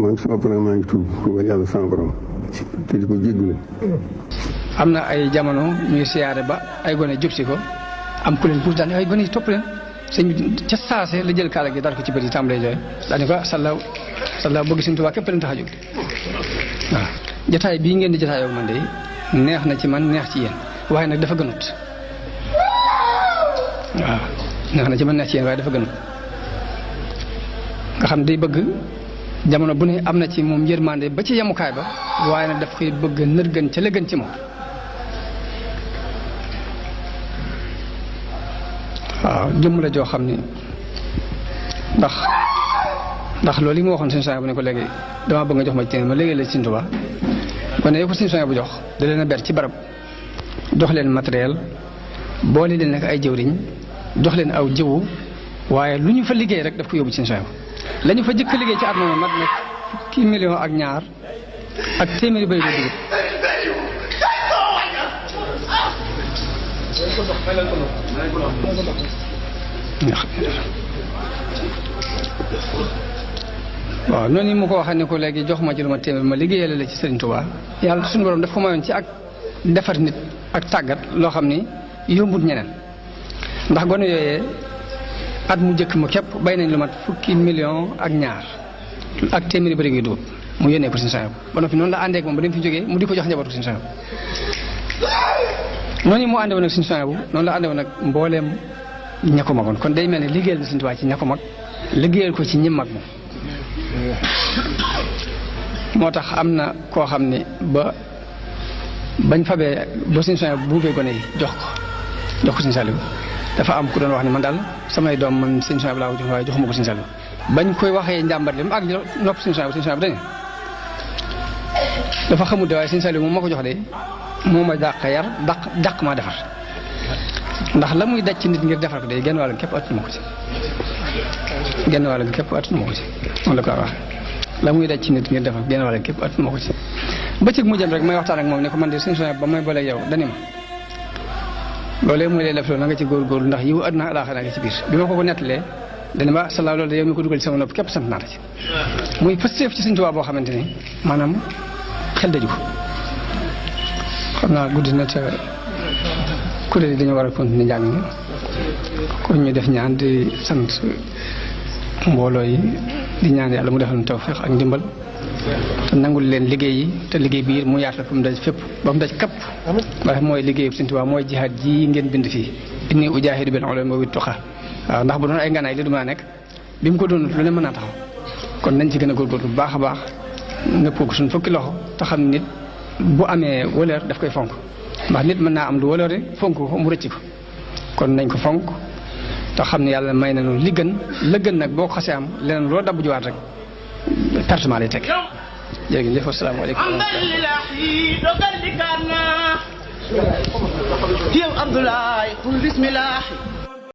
man sama bopp nag maa ngi tuub yàlla sama borom te di ko jéggulu. am na ay jamono ñuy siyaare ba ay gone jub si ko am ku leen puus daal ay gone yi topp leen sëñ bi ca saase la jël kaala gi dar ko ci bët yi tàmbalee jooy daal di ko sallaaw bëgg Sëñ Tuubaa képp leen tax a jóg waaw jotaay bii ngeen di jotaayoo man de neex na ci man neex ci yéen waaye nag dafa gënut waaw neex na ci man neex ci yéen waaye dafa gënut nga xam day bëgg jamono bu ne am na ci moom yërmande ba ci yemukaay ba waaye nag daf koy bëgg nërgën ca la gën ci moom waaw jëmm la joo xam ni ndax loolu yi ma waxoon Sëñ Suhaybu bu ne ko léegi dama bëgg nga jox ma ci ma léegi la Sëñ Tuubaa kon ne ko Sëñ Suhaybu bu jox da leen a ber ci barab jox leen matériel boole leen nag ay jëwriñ jox leen aw jiwu waaye lu ñu fa liggéey rek daf ko yóbbu ci Sëñ Suhaybu la ñu fa jëkk liggéey ci at moom mat nag fukki million ak ñaar ak téeméeri bëri ko dugub waaw noonu mu ko waxee ne ko léegi jox ma ci lu ma téeméer ma liggéeyale la ci Sëriñ Tuubaa yàlla suñu borom daf ko mayoon ci ak defar nit ak tàggat loo xam ni yombut ñeneen ndax gone yooyee at mu jëkk ma képp bay nañ lu mat fukki million ak ñaar ak téeméeri bëri gi dugub mu yónnee ko Sëñ Suhaybu ba noppi noonu la àndee ak moom ba dem fi jógee mu di ko jox njabootu Sëñ Suhaybu noonu mu àndee woon ak Sëñ Suhaybu noonu la àndee woon ak mbooleem ña ko magoon kon day mel ne liggéeyal na Sëñ Tuubaa ci ña ko mag liggéeyal ko ci ñi mag moom moo tax am na koo xam ni bañ fabee ba Sëñ Suhaybu buubee gone yi jox ko Sëñ Saliou dafa am ku doon wax ni man daal samay doom man Sëñ Suhaybu laa ko jox waaye joxuma ko Sëñ Saliou bañ koy waxee njàmbat li mu ak nopp Sëñ Suhaybu dañu dafa xamul de waaye Sëñ Saliou moom ma ko jox de moo ma dàq yar dàq maa defar ndax la muy daj ci nit ngir defar ko de genn wàll képp attunu ma ko ci genn wàll képp attunu ma ko ci moom la ko wax la muy daj ci nit ngir defar genn wàll képp attunu ma ko ci bëccëg mu jëm rek may waxtaan ak moom ne ko man de Sëñ Suhaybu ba may boole yow dani ma loolee muy lay def loolu na nga ci góorgóorlu ndax yiw àdduna alaaxira nga ci biir bi ma ko nettalee dana ma salaaw loolu de yow mi ko dugal ci sama nopp képp sant naa la ci muy pësteef ci Sëñ Tuubaa boo xamante ni maanaam xel daju ko xam naa guddi na te kuréel yi dañu war a continuer njàng mi kon ñu def ñaan di sant mbooloo yi di ñaan yàlla mu defal ñu tawfeex ak ndimbal te nangul leen liggéey yi te liggéey biir mu yaatu fa mu daj fépp ba mu daj kapp ndax mooy liggéeyu Sëñ Tuubaa mooy jihaad ji ngeen bind fii inni ujaahidu bil ulumi wa tuqa waaw ndax bu doon ay nganaay li du mën a nekk bi mu ko doon lu ne mën naa taxaw kon nañ ci gën a góorgóorlu bu baax a baax nëpp ko suñ fukki loxo te xam nit bu amee wëlër daf koy fonk ndax nit mën naa am lu wëlëre fonk ko mu rëcc ko kon nañ ko fonk te xam ne yàlla may nañu li gën la gën nag boo ko xasee am leneen loo dabb juwaat rek pertement lay teg jërëjëf asalaamaaleykum yow Abdoulaye qul bismillah